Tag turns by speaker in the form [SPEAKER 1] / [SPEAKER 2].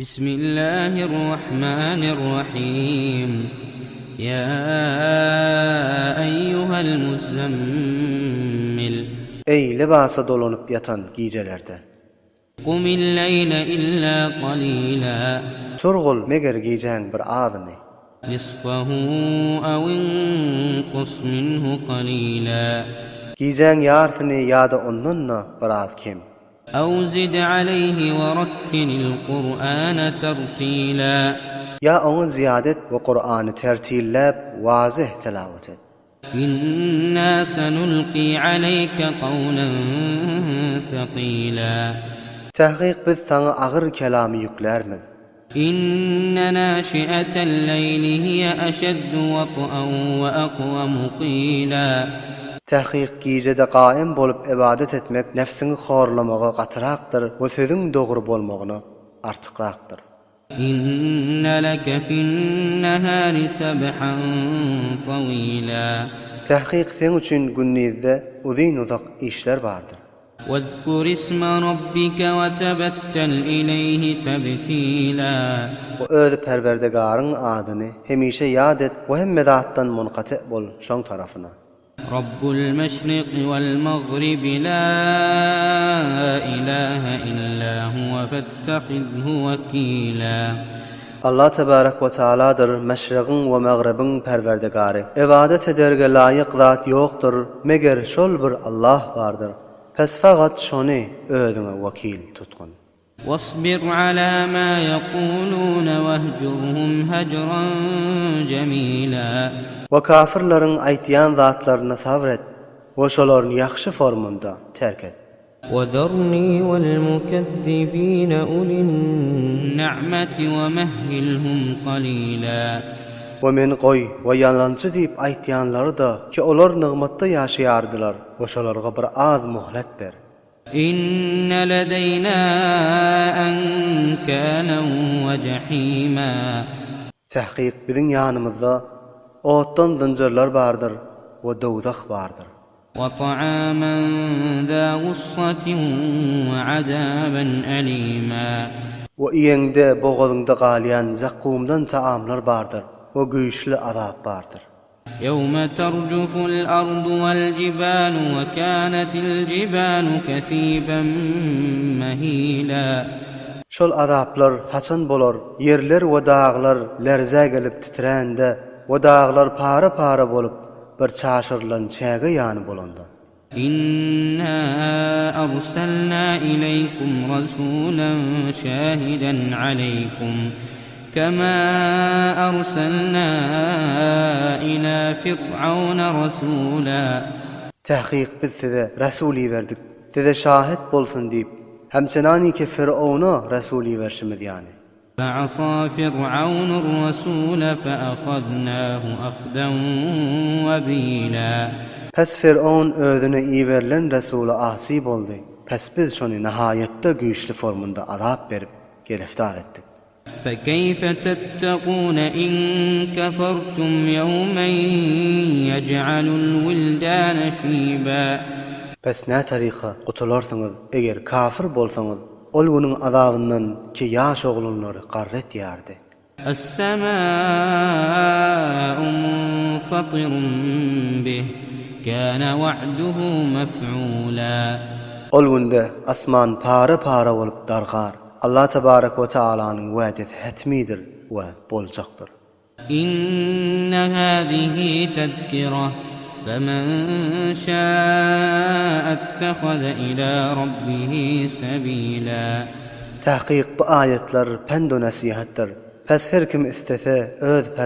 [SPEAKER 1] Bismillahirrahmanirrahim. Ýa eýýuhel muzzemmil.
[SPEAKER 2] Eý, lybasa dolanyp ýatan gijelerde.
[SPEAKER 1] Kumil leýle illa qalila.
[SPEAKER 2] Turgul, meger gijäň bir azyny.
[SPEAKER 1] Nisfahu aw inqus minhu qalila.
[SPEAKER 2] Gijäň ýarsyny ýa-da ondan-da biraz kem.
[SPEAKER 1] Aw zid aleýhi we rattilil Kur'ana tertila.
[SPEAKER 2] Ýa oňa zyýada et we Kur'any tertilläp, wazyh telawat et.
[SPEAKER 1] Inna senulki aleýke kawlen sekila.
[SPEAKER 2] Tahkyk biz saňa agyr kelamy ýüklärmiz.
[SPEAKER 1] Inne naşi'etel leýli hiýe eşeddu wat'an we akwamu kila.
[SPEAKER 2] Tahkyk gijede gaýym bolup ybadat etmek nefsiňi horlamaga gatyrakdyr we sözüň dogry bolmagyna artykrakdyr.
[SPEAKER 1] Inne leke fi'n-nehâri sebhan tawîlâ.
[SPEAKER 2] Tahkyk seň üçin gündizde uzyn-uzak işler bardyr.
[SPEAKER 1] Wezkur isme rabbike we tebettel ileýhi tebtilâ.
[SPEAKER 2] We öz Perwerdigaryň adyny hemişe ýat et we hemme zatdan munkaty bol şoň tarapyna.
[SPEAKER 1] Rabbul meşriki wal magribi la ilahe illa huwe fettehizhu wekila.
[SPEAKER 2] Allah tebarek we taaladyr meşrigiň we magribiň Perwerdigary. Ybadat ederge laýyk zat ýokdur, meger şol bir Allah bardyr. Pes fagat şony özüňe wekil tutgun.
[SPEAKER 1] Wasbir ala ma ýekulun wehjurhum hejran jemila.
[SPEAKER 2] We kafyrlaryň aýtýan zatlaryna sabr et we şolaryny ýagşy formunda terk et.
[SPEAKER 1] Wezerni welmukezzibine ulin na'meti we mehhilhum qalila.
[SPEAKER 2] We meni goý we ýalançy diýip aýtýanlary-da ki olar nygmatda ýaşaýardylar we şolarga bir az muhlet ber.
[SPEAKER 1] Inne ledeýnâ enkâlen we jehîmâ.
[SPEAKER 2] Tahkyk biziň ýanymyzda otdan zynjyrlar bardyr we dowzah bardyr.
[SPEAKER 1] We ta'amen zâ gussatin we azâben elîmâ.
[SPEAKER 2] We iýeňde bogazyňda galýan zakkumdan taamlar bardyr we güýçli azap bardyr.
[SPEAKER 1] Ýewme terjuful ardu wal jibalu we kânetil jibalu kesîben mehîlâ.
[SPEAKER 2] Şol azaplar haçan bolar, ýerler we daglar lerzä gelip titrände we daglar para-para bolup, bir çaşyrylan çäge ýany bolanda.
[SPEAKER 1] Inna arsalna ileýkum rasulan şahidan aleýkum kema arsalna ila fir'auna rasula.
[SPEAKER 2] Tahkyk biz size resul iberdik, size şahit bolsun diýip, hemçenaniki Fir'auna resul iberşimiz ýaly.
[SPEAKER 1] Fe'asa Fir'aunur rasule fe'ahaznâhu ahden webîlâ.
[SPEAKER 2] Pes Fir'aun özüne iberilen resula asy boldy, pes biz şony nahaýatda güýçli formunda azap berip, gereftar etdik.
[SPEAKER 1] Fekeyfe tettegûne in kefertum ýewmen yec'alul wildâne şîbâ.
[SPEAKER 2] Pes nä taryka gutularsyňyz, eger kafir bolsaňyz, Ol günüň azabyndan ki ýaş oglanlary garry etýärdi.
[SPEAKER 1] Es-semâ'u munfatirun bih, kâne wa'duhu mef'ûlâ.
[SPEAKER 2] Ol günde asman para-para bolup dargar. Allah tebarek we tealanyň wädesi hetmidir we boljakdyr.
[SPEAKER 1] Inne hazihi tezkire, femen şâ'e ettehaze ilâ rabbihi sebîlâ.
[SPEAKER 2] Tahkyk bu aýatlar pend-u nesihatdyr. Pes her kim istese öz.